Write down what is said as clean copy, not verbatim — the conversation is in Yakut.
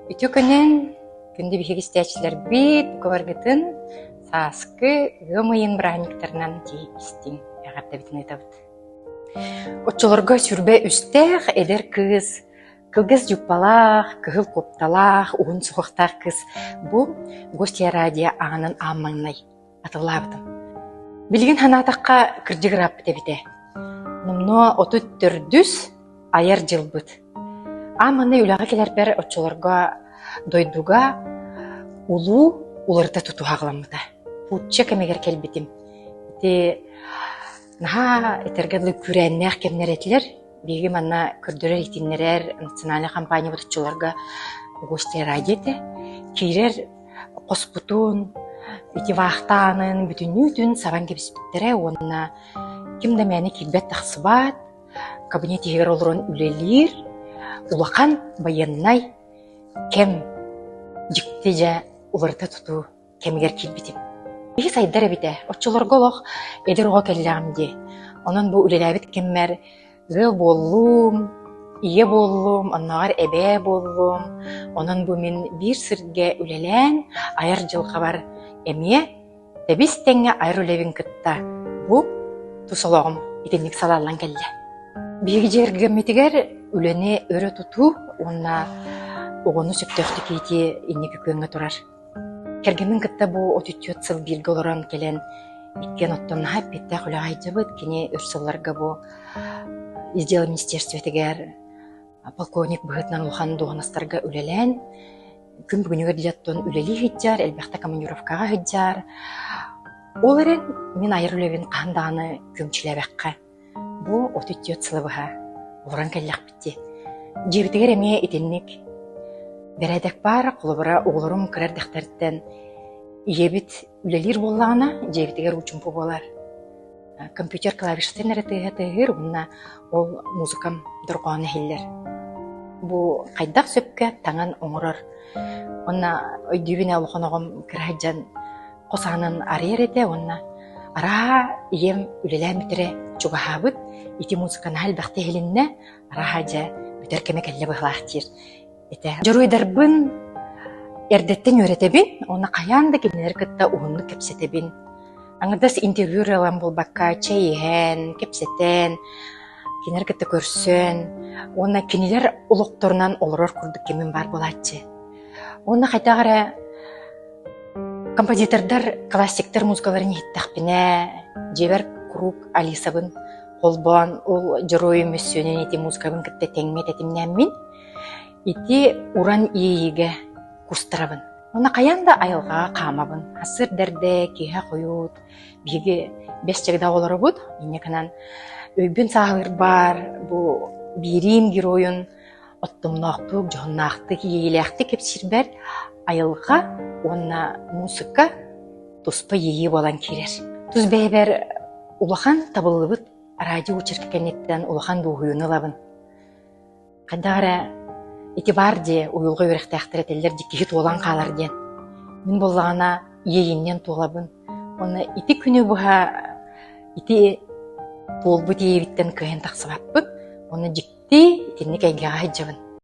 Үтүө күнүн, күндү биһиги истээччилэрбит, бука баргытын сааскы ыам ыйын бырааһынньыктарынан дии истиҥ эҕэрдэбитин ыытабыт. Оччолорго сүрбэ үстээх эдэр кыыс, кылгас дьууппалаах, кыһыл куопталаах, уһун суһуохтаах кыыс бу Гостья радио аанын аан маҥнай атыллаабытым. Билигин санаатахха, кырдьык ырааппыт эбитэ. Номнуо 34-үс айар дьылбыт. Аан маҥнай үлэҕэ кэлэрбэр оччолорго дойдуга улуу уларыта тутуу аҕыламмыта. Путча кэмигэр кэлбитим. Ити наһаа этэргэ дылы күүрээннээх кэмнэр этилэр. Биһиги манна көрдөрөр-иһитиннэрэр национальнай компаниябыт оччолорго Гостья радио этэ. Киирэр хоспутун, ити вахтаанын бүтүннүүтүн сабан кэбиспиттэрэ уонна ким да мээнэ киирбэт-тахсыбат, кабинет иһигэр олорон үлэлиир улахан байыаннай кэм дьикти дьэ уларыта тутуу кэмигэр киирбитим. Киһи сайдар эбитэ. Оччолорго олох эдэр оҕо кэллэҕим дии. Онон бу үлэлээбит кэммэр Ыал буоллум, ийэ буоллум, оннооҕор эбээ буоллум. Онон бу мин биир сиргэ үлэлээн, айар дьылҕабар эмиэ тэбис-тэҥҥэ айар үлэбин кытта бу тус олоҕум итинник салаллан кэллэ. Биһиги дьиэ кэргэммитигэр үлэни өрө тутуу уонна оҕону сөптөөхтүк иитии инники күөҥҥэ турар. Кэргэммин кытта бу 34 сыл бииргэ олорон кэлэн, иккиэн оттон наһаа эппиэттээх үлэҕэ сылдьабыт. Кини өр сылларга бу Издел министерствотыгар полковник быһыытынан улахан дуоһунастарга үлэлээн, күн бүгүнүгэр диэри оттон үлэлии сылдьар, элбэхтэ командировкаҕа сылдьар. Ол эрэн мин айар үлэбин хаһан даҕаны күөмчүлээбэххэ Бу 34 сылы быһа олорон кэллэхпит дии. Дьиэбитигэр эмиэ итинник бэрээдэк баар, холобура, оҕолорум кыра эрдэхтэриттэн ийэбит үлэлиир буоллаҕына, дьиэбитигэр уу-чуумпу буолар. Компьютер клавишатын эрэ тыаһа тыаһыыр уонна ол музыкам дорҕооно иһиллэр. Бу хайдах сөпкө таҥан оҥорор уонна өйдүүбүн ээ улахан оҕом кыра сылдьан хос аанын арыйар этэ уонна арааһа ийэм үлэлээн бүтэрэ чугаһаабыт, ити музыка наһаа элбэхтэ иһилиннэ, арааһа дьэ бүтэр кэмэ кэллэ быһыылаах диир этэ. Дьоруойдарбын эрдэттэн үөрэтэбин уонна хайаан да кинилэри кытта уһуннук кэпсэтэбин. Аҥардас интервью ылан буолбакка, чэй иһэн, кэпсэтэн, кинилэри кытта көрсөн уонна кинилэр олохторунан олорор курдук кэмим баар буолааччы. Уонна хайдах эрэ Композитордар, классиктар музыкаларын иһиттэхпинэ, дьиэбэр куруук Алисабын холбоон, ол дьоруойум мөссүөнүн ити музыкабын кытта тэҥҥэ тэтимнээммин, ити уран иэйиигэ кустарабын. Уонна хайаан да айылҕаҕа хаамабын. Сарсыарда эрдэ, киэһэ хойут биһиги бэс чагда олоробут. Инньэ гынан өйбүн сааһылыырбар бу биэриим геройун Оттомноохтук, дьоһуннаахтык, иэйиилээхтик кэпсиирбэр айылҕа уонна муусука туспа иэйии буолан киирэр. Тус бэйэбэр улахан табыллыбыт радио очерка кэнниттэн улахан дуоһуйууну ылабын. Хайдах эрэ ити баар дии уйулҕа үөрэхтээхтэр этэллэр дии киһи туолан хаалар диэн. Мин буоллаҕына иэйинньэн туолабын. Уонна ити күнү быһа ити туолбут иэйиибиттэн кыайан тахсыбаппын. Уонна дьикти Ити итинник эйгэҕэ сылдьабын.